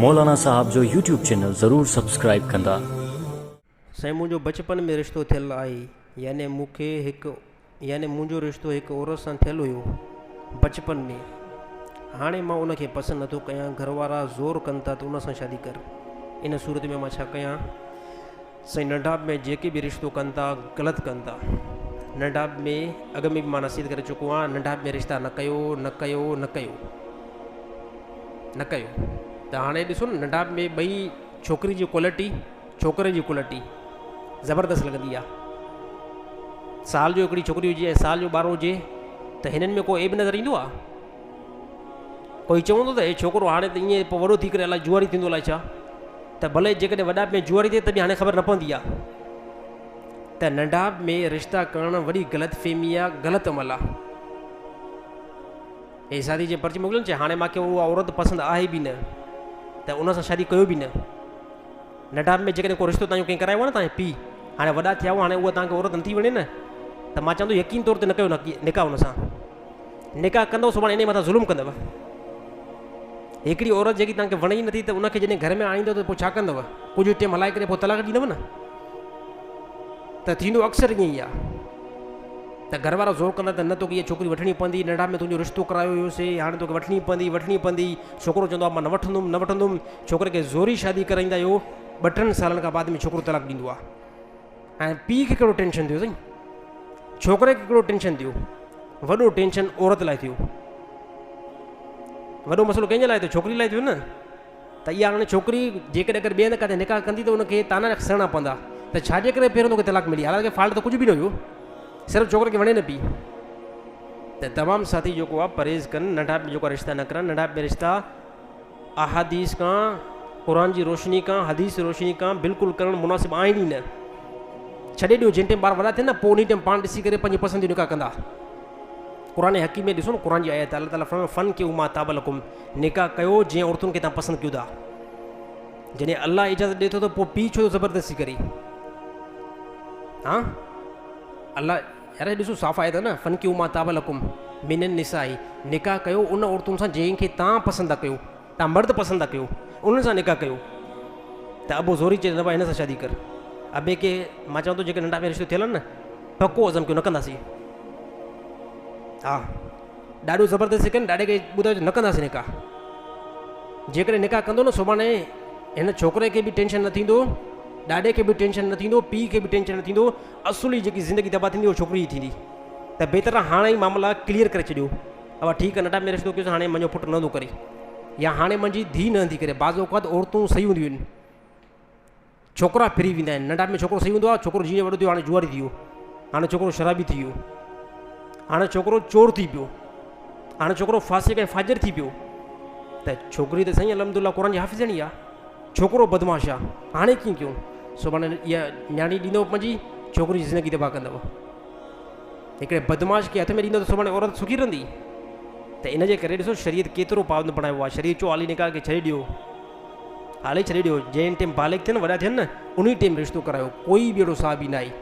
مولانا صاحب جو YouTube channel ضرور سبسڪرائيب ڪندا. سائين منهنجو بچپن ۾ رشتو ٿيل آهي يعني مون کي هڪ يعني منهنجو رشتو هڪ عورت سان ٿيل هيو بچپن ۾ هاڻي مان ان کي پسند نٿو ڪيان گهر وارا زور ڪن ٿا ته ان سان شادي ڪر ان صورت ۾ مان ڇا ڪيان سائين ننڍاپ ۾ جيڪي به رشتو ڪن ٿا غلط ڪن ٿا ننڍاپ ۾ اڳ ۾ به مان نصيحت ڪري چڪو آهيان ننڍاپ ۾ رشتا نه ڪيو نه ڪيو نه ڪيو نه ڪيو ته هاڻي ڏسو نه ننڍاپ ۾ ٻئي ڇوڪري جي ڪوالٽي ڇوڪري جي ڪوالٽي زبردست لڳندي آهي سال جو هڪڙي ڇوڪري هجي ۽ سال جو ٻار هجي ته هنن ۾ ڪو عيب نظر ايندو آهي ڪوئي چوندو ته هي ڇوڪرو هاڻي ته ائين پوء وڏو ٿي ڪري الائي جوئاري ٿيندو الائي ڇا ته ڀلي جيڪڏهن وڏا ۾ جوئاري ٿئي ته به هاڻي خبر نه پوندي آ ته ننڍاپ ۾ رشتا ڪرڻ وڏي غلط فهمي آ غلط عمل آ. هي شادي جي پرچي موڪلين چي هاڻي ماکي اها عورت پسند آهي به نه ته ان سان شادي ڪيو به نه. ننڍاپ ۾ جيڪڏهن ڪو رشتو تنهنجو ڪنهن ڪرايو آهي نه تنهنجي پيء هاڻي وڏا ٿيا آهيو هاڻي اها توهان کي عورت نٿي وڻي نه ته مان چوان ٿو يقين طور تي نه ڪيو نڪاح ان سان نڪاح ڪندؤ سڀاڻي انهي مٿان ظلم ڪندؤ هڪڙي عورت جيڪي توهان کي وڻي ئي نٿي ته ان کي جڏهن گهر ۾ آڻيندؤ ته پوء ڇا ڪندؤ ڪجهه ٽيم هلائي ڪري پوء طلاق ڏيندؤ نه ته ٿيندو اڪثر ائين ئي آهي ته گهر وارا زور ڪندا ته نه توکي اها ڇوڪري وٺڻي پوندي ننڍا ۾ تنهنجو رشتو ڪرايو هيوسي هاڻي توکي وٺڻي پوندي وٺڻي پوندي ڇوڪرو چوندو آهي مان نه وٺندم نه وٺندم ڇوڪري کي زوري شادي ڪرائيندا آهيو ٻه ٽن سالن کان بعد ۾ ڇوڪرو طلاق ڏيندو آهي ۽ پيء کي ڪهڙو ٽينشن ٿيو سائين ڇوڪري کي ڪهڙو ٽينشن ٿيو وڏو ٽينشن عورت لاء ٿيو وڏو مسئلو ڪنهن جي لاء ٿيو ڇوڪري لاء ٿيو نه ته اها هاڻي ڇوڪري جيڪڏهن اگر ٻئي هنڌ ڪاٿي نڪاح ڪندي ته ان کي طعنا سهڻا پوندا ته ڇا جي ڪري پهريون توکي طلاق ملي حالانڪه فالٽ ته ڪجهه به نه هيو صرف ڇوڪري کي وڻي نه پئي ته تمام ساٿي جيڪو آهي پرهيز ڪن ننڍا جيڪو رشتا نه ڪرن ننڍا رشتا احاديث کان قرآن جي روشني کان حديث جي روشني کان بلڪل ڪرڻ مناسب آهن ئي نه ڇڏي ڏيو جنهن ٽيم ٻار وڏا ٿين نه پوء انهي ٽيم پاڻ ڏسي ڪري پنهنجي پسند جو نڪاح ڪندا قرآن حڪيم ۾ ڏسو نه قرآن جي آيت الله تعالي فرمايو فن ڪيو ما طاب لڪم نڪاح ڪيو جنهن عورتن کي تان پسند ڪيو ٿا جڏهن الله اجازت ڏي ٿو ته پوء پيء ڇو زبردستي ڪري ها الله يار هي ڏسو صاف آيت آهي نه فنڪحوا ما طاب لڪم من النساء نڪاح ڪيو ان عورتن سان جنهن کي تان پسند ٿا ڪيو تان مرد پسند ٿا ڪيو انهن سان نڪاح ڪيو ته ابو زوري چئي نه ڀاء هن سان شادي ڪر ابي کي مان چوان ٿو جيڪي ننڍا ۾ رشتو ٿيل آهن نه پڪو عزم ڪيو نه ڪنداسين ها ڏاڍو زبردستي ڪن ڏاڏي کي ٻڌايو نه ڪنداسين نڪاح جيڪڏهن نڪاح ڪندو نه سڀاڻي هن ڇوڪري کي به ٽينشن نه ٿيندو ڏاڏي کي به ٽينشن نه ٿيندو پيء کي به ٽينشن نه ٿيندو اصل ئي جيڪي زندگي تباهه ٿيندي اها ڇوڪري جي ٿيندي ته بهتر آهي هاڻي ئي معاملا ڪليئر ڪري ڇڏيو ابا ٺيڪ آهي ننڍا ۾ رشتو ڪيوس هاڻي منهنجو پٽ نه ٿو ڪري يا هاڻي منهنجي ڌيء نه ٿي ڪري بعض اوقات عورتون صحيح هونديون آهن ڇوڪرا ڦري ويندا آهن ننڍا ۾ ڇوڪرو صحيح هوندو آهي ڇوڪرو جيئن وڏو ٿيو هاڻي جواري ٿي ويو هاڻي ڇوڪرو شرابي ٿي ويو هاڻي ڇوڪرو چور ٿي پيو هاڻي ڇوڪرو فاسق ۽ فاجر ٿي پيو ته ڇوڪري ته سائين الحمد لله قرآن جي حافظڻي آهي ڇوڪرو بدمعاش آ هاڻي ڪيئن ڪيون سڀاڻي اها نياڻي ڏيندو پنهنجي ڇوڪري جي زندگي تباهه ڪندو هڪڙي بدمعاش کي هٿ ۾ ڏيندو ته سڀاڻي عورت سکي رهندي ته ان جي ڪري ڏسو شريعت ڪيترو پابند بڻايو آهي شريعت چو عالي نڪاح کي ڇڏي ڏيو حالي ڇڏي ڏيو جنهن ٽيم بالغ ٿين وڏا ٿين نه انهي ٽيم رشتو ڪرايو ڪوئي به اهڙو صحابي نه آهي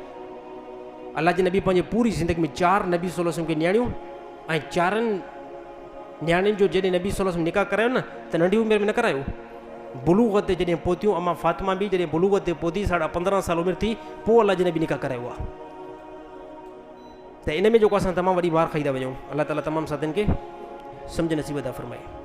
الله جي نبي پنهنجي پوري زندگي ۾ چار نبي صلي الله عليه وسلم کي نياڻيون ۽ چارن نياڻين جو جڏهن نبي صلي الله عليه وسلم نڪاح ڪرايو نه ته ننڍي عمر ۾ نه ڪرايو بلوغت تي جڏهن پهتيون اما فاطمه به جڏهن بلوغت تي پهتي ساڍا 15 سال عمر ٿي پوء الله جي نبي نڪاح ڪرايو آهي ته ان ۾ جيڪو اسان تمام وڏي مار کائي ٿا وڃون الله تعالي تمام ساٿين کي سمجھ نصيب عطا فرمائي.